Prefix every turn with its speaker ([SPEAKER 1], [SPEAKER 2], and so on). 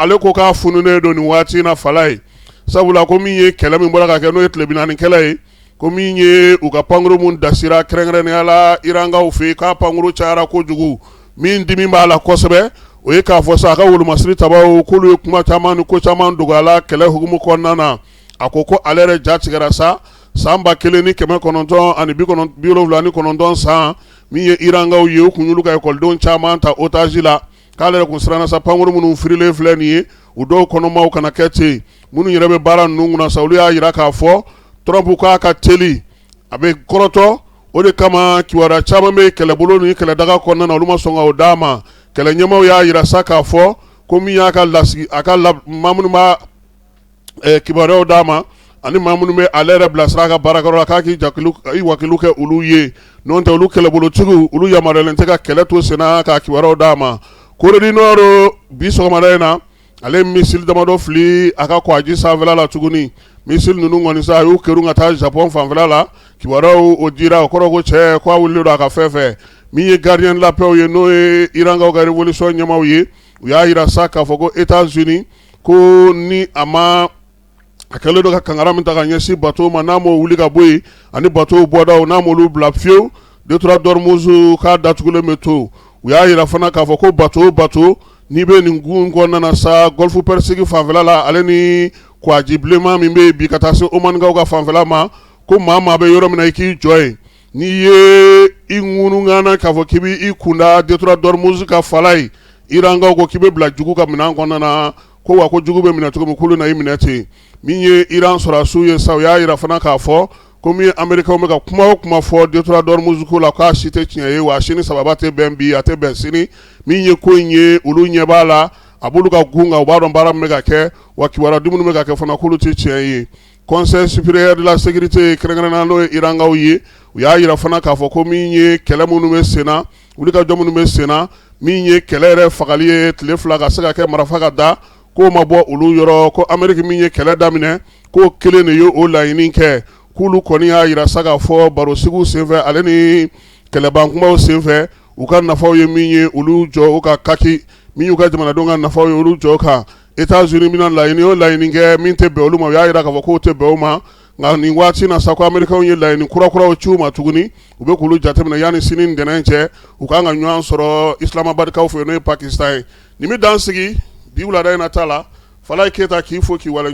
[SPEAKER 1] ale ko k'a fununen don nin waati in na Falaye, sabula ko min ye kɛlɛ min bɔra ka kɛ, n'o ye tile 40 kɛlɛ ye, ko min ye u ka pankuru min dasira kɛrɛnkɛrɛnnenya la Irankaw fɛ, k'a pankuru cayara kojugu. Min dimi b'a la kosɛbɛ, o ye k'a fɔ sa a ka wolomasiri tabaw k'olu ye kuma caman ni ko caman dogo a la kɛlɛ hukumu kɔnɔna na. A ko ko ale yɛrɛ ja tigɛra sa san 1979 san min ye Irankaw ye, u kun y'olu ka ekɔlidenw caman ta otage la, k'ale yɛrɛ kun siranna sa pankuru minnu firilen filɛ nin ye, u dɔw kɔnɔmaw kana kɛ ten. Minnu yɛrɛ bɛ baara ninnu kunna sa, olu y'a jira k'a fɔ Trump k'a ka teli, a bɛ kɔrɔtɔ. O de kama kibaruya caman bɛ kɛlɛbolo ni kɛlɛdaga kɔnɔna na, olu ma sɔn ka o d'a ma. Kɛlɛ ɲɛmaaw y'a jira sa k'a fɔ ko min y'a ka lasigi, a ka maa minnu b'a kibaruyaw d'a ma ani maa minnu bɛ ale yɛrɛ bilasira a ka baarakɛyɔrɔ la, k'a k'i i wakilu kɛ olu ye. N'o tɛ, olu kɛlɛbolotigiw, olu yamaruyalen tɛ ka kɛlɛ to senna ka kibaruyaw d'a ma. Corée du Nord, bi sɔgɔmada in na, ale ye missile damadɔ fili a ka kɔgɔji sanfɛla la tuguni. Missile ninnu kɔni sa, a y'u kerun ka taa Japon fanfɛla la. Kibaruyaw o dira, o kɔrɔ ko cɛ ko a wulilen don a ka fɛn fɛ. Min ye gardien de la paix ye, n'o ye Irankaw ka révolution ɲɛmaaw ye, u y'a jira sa k'a fɔ ko États-Unis ko ni a ma a kɛlen don ka kangari min ta ka ɲɛsin bateau ma, n'a m'o wuli ka bɔ yen, ani bateau bɔdaw, n'a m'olu bila fiyewu, détroit d'Ormuz k'a datugulen bɛ to. U y'a jira fana k'a fɔ ko bateau bateau n'i bɛ nin gun kɔnɔna na sa, golfe Persique fanfɛla la, ale ni kɔgɔji bilenman min bɛ yen bi ka taa se Omanikaw ka fanfɛla ma, ko maa maa bɛ yɔrɔ min na, i k'i jɔ yen. N'i ye i ŋunuŋana k'a fɔ k'i b'i kunda détroit d'Ormuz ka fala ye, Irankaw ko k'i bɛ bila jugu ka minɛn kɔnɔna na, ko wa ko jugu bɛ minɛ cogo min, k'olu na i minɛ ten. Min ye Iran sɔrɔdasiw ye sa, u y'a jira fana k'a fɔ ko min ye Américains bɛ ka kuma o kuma fɔ détroit d'Ormuz ko la, k'a si tɛ tiɲɛ ye, wa a si ni sababa tɛ bɛn bi, a tɛ bɛn sini. Min ye ko in ye, olu ɲɛ b'a la, a b'olu ka gun kan, u b'a dɔn baara min bɛ ka kɛ, wa kibaruya dumuni bɛ ka kɛ fana, k'olu tɛ tiɲɛ ye. Conseil supérieur de la sécurité kɛrɛnkɛrɛnnenya, n'o ye Irankaw ye, u y'a jira fana k'a fɔ ko min ye kɛlɛ minnu bɛ senna, wulikajɔ minnu bɛ senna, min ye kɛlɛ yɛrɛ fagali ye tile 2 ka se ka kɛ marifa ka da, k'o ma bɔ olu yɔrɔ, ko Amérique min ye kɛlɛ daminɛ, k'o kelen de ye o laɲini kɛ. K'olu kɔni y'a jira sa k'a fɔ barosigiw senfɛ, ale ni kɛlɛbankumaw senfɛ, u ka nafaw ye min ye, olu jɔ u ka kaki, min y'u ka jamanadenw ka nafaw ye, olu jɔ kan. États-Unis bɛna laɲini o laɲini kɛ min tɛ bɛn olu ma, u y'a jira k'a fɔ k'o tɛ bɛn u ma. Nka nin waati na sa, ko Américains ye laɲini kurakuraw ci u ma tuguni, u bɛ k'olu jateminɛ. Yanni sini ntɛnɛn cɛ, u kan ka ɲɔgɔn sɔrɔ Islamabadkaw fɛ, n'o ye Pakistan ye. Nin bɛ dan sigi bi wulada in na ta la. Falaye Keyita, k'i fo k'i wale.